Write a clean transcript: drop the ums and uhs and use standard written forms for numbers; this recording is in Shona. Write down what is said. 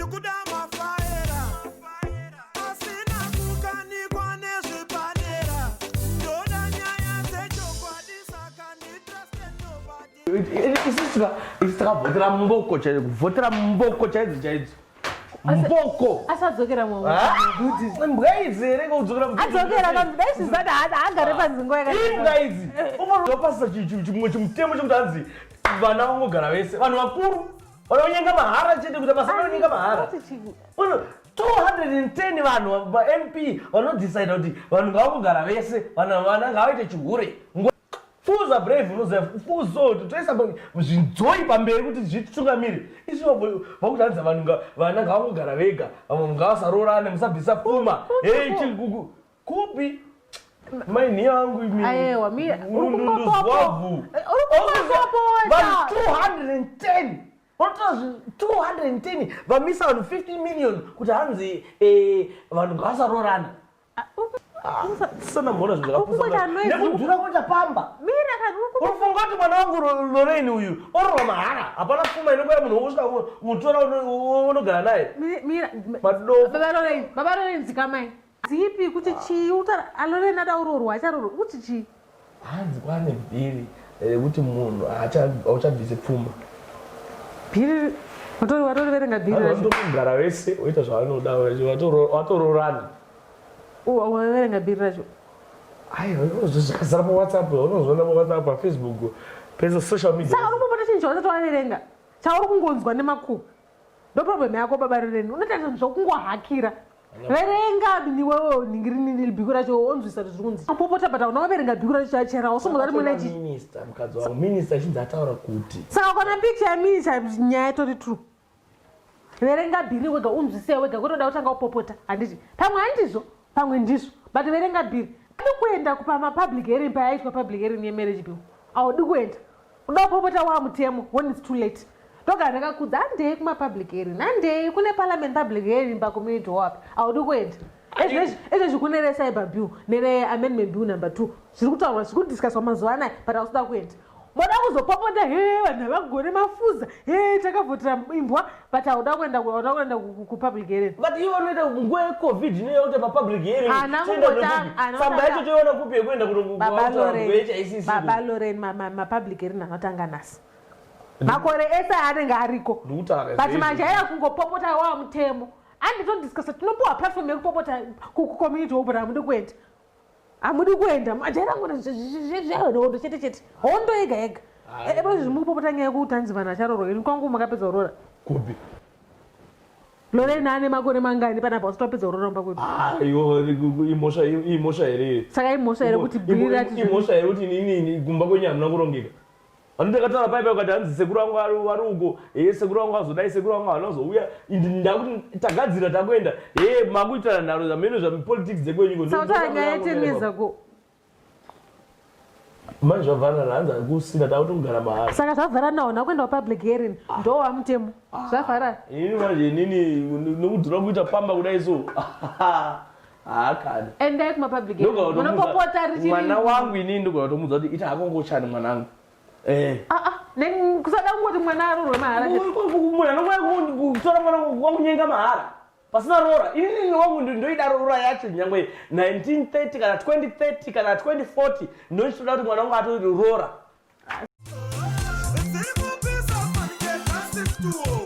Ndikuda mafaera asina kukanikwa nezvipanera. Ndoda nyaya dzechokwadi saka nditruste nobody. Isusu isu takavhotera mboko chaidzo, kuvhotera mboko chaidzo chaidzo. Mboko. Asadzokera mwa. Imbwa idzi here kudzokera Adzokera kambi dai zvizati haagare panzingo yakadai. Imbwa idzi. Unofanira kupasisa chimwe chimutemo chekuti hanzi vana vangogara vese. Vanhu vakuru vanonyenga mahara chete kuti basa vanonyenga mahara. 210 vanhu vaMP vanodecide kuti vanhu ngavangogara vese, vanhu vana ngavaite chihure. Fuza brave unoziva fuzo toisa zvinzoi pamberi kuti zvitungamire. Isu vakuti hanzi vanhu vana ngavangogara vega, vamwe ngavasaroorane, musabvisa pfuma. Hey chikuku kupi? Mai nhiya wangu imi. Ayewa mi Nduzwavu. Vanhu 210 vanotora 210 vamisa vanhu 15 million kuti hanzi vanhu ngavasaroorana. Sana mhona zvinhu zvakapusa nekudhura kuita pamba. Unofunga kuti mwana wangu Lorraine uyu ororwa mahara, hapana pfuma inokuya munhu wosvika utora unogara naye. Madofo. Baba Lorraine, Baba Lorraine dzikamai. Zipi kuti chii utara Lorraine ada urorwa acharorwa kuti chii? Hanzi kwane bhiri rekuti munhu hauchabvisi pfuma. Bhiri watori watoriverenga bhiri racho. Vanotogara vese voita zvavanoda vatororana. Waverenga bhiri racho. Aiwa zvakazara paWhatsApp, unozviona paWhatsApp, paFacebook, pese social media. Saka unombopota chinhu chausati waverenga chauri kungonzwa nemakuhwa. Ndo problem yako baba Lorraine, unoita zvinhu zvokungohakira. Verenga niwewe ningirini bhiku racho onzwisa kuti zviri kunzi. Popota but hauna waverenga bhiku racho chera usumbuza kuti mwene chi. Minister mukadzi wangu, minister achinzi ataura kuti. Saka kana picture ya minister nyaya itori true. Verenga bhiri wega unzwise wega kwete kuda kutanga kupopota handiti. Pamwe handizvo, pamwe ndizvo. But verenga bhiri. Adi kuenda kupa ma public hearing payaitwa public hearing ye marriage bill. Audi kuenda. Uda kupopota waa mutemo when it's too late. Ndogara ndakakudza handei kuma public hearing. Handei kune parliament public hearing pa community hall apa. Audi kuenda. Ezvezvi kune re cyber bill nere amendment bill number 2. Zviri kutaurwa zviri kudiscusswa mazuva anaya but hausi kuda kuenda. Moda kuzopopota he vanhu havagone mafuza he takavhotera imbwa but hauda kuenda hauda kuenda kupublic hearing. But ivo vanoita nguva yeCovid inoya kuti papublic hearing. Ana kungotanga tsamba yacho toiona kupi yekuenda Baba Lorraine, Baba Lorraine mapublic hearing anotanga nhasi. Makore ese aanenge ariko. But majaira kungopopota wa mutemo. Anditodiscussa tinopiwa platform yekupopota kucommunity hall but hamudi kuenda. Hamudi kuenda majaira ngona zvehondo chete chete. Hondo yega yega. Ebo izvi mukupopota nyaya yekuti hanzi vanhu vacharorwa ini kwangu makapedza kuroora. Kupi? Lorraine ane makore mangani panapa usati wapedza kuroora mumba kwedu? Ah, iwo imhosva imhosva here? Saka imhosva here kuti bhiri rati imhosva here kuti inini kumba kwenyu hamuna kurongeka? Vanoti ndakataura pai pai ukati hanzi sekuru vangu vari uko, hee sekuru vangu vazodai, sekuru vangu havana kuzouya. Ndakuti tagadzira takuenda, hee makuitana nharo zvamene zva politics dzekwenyu. Saka utaura nyaya ye 10 years ago. Manje zvavharana hanzi hakusina takutogara mahara. Saka zvavharana hauna kuenda kupublic hearing ndo wamutemo. Zvavharana. Ini manje inini nokudhura kuita pamba kudai so. Haakani. Endai kuma public hearing. Munopopota richiri. Mwana wangu inini ndogona kutomudza kuti ita hako ngochani mwanangu. Eh. Ah ah, kusada kungoti mwana arorwe mahara. Munhu anongouya kutora mwana wangu nyenga mahara. Pasina roora, inini wangu ndoida roora yacho nyangwe 1930 kana 2030 kana 2040 ndochitoda kuti mwana wangu atoroora. Dziri kupisa fanike kasi tuo.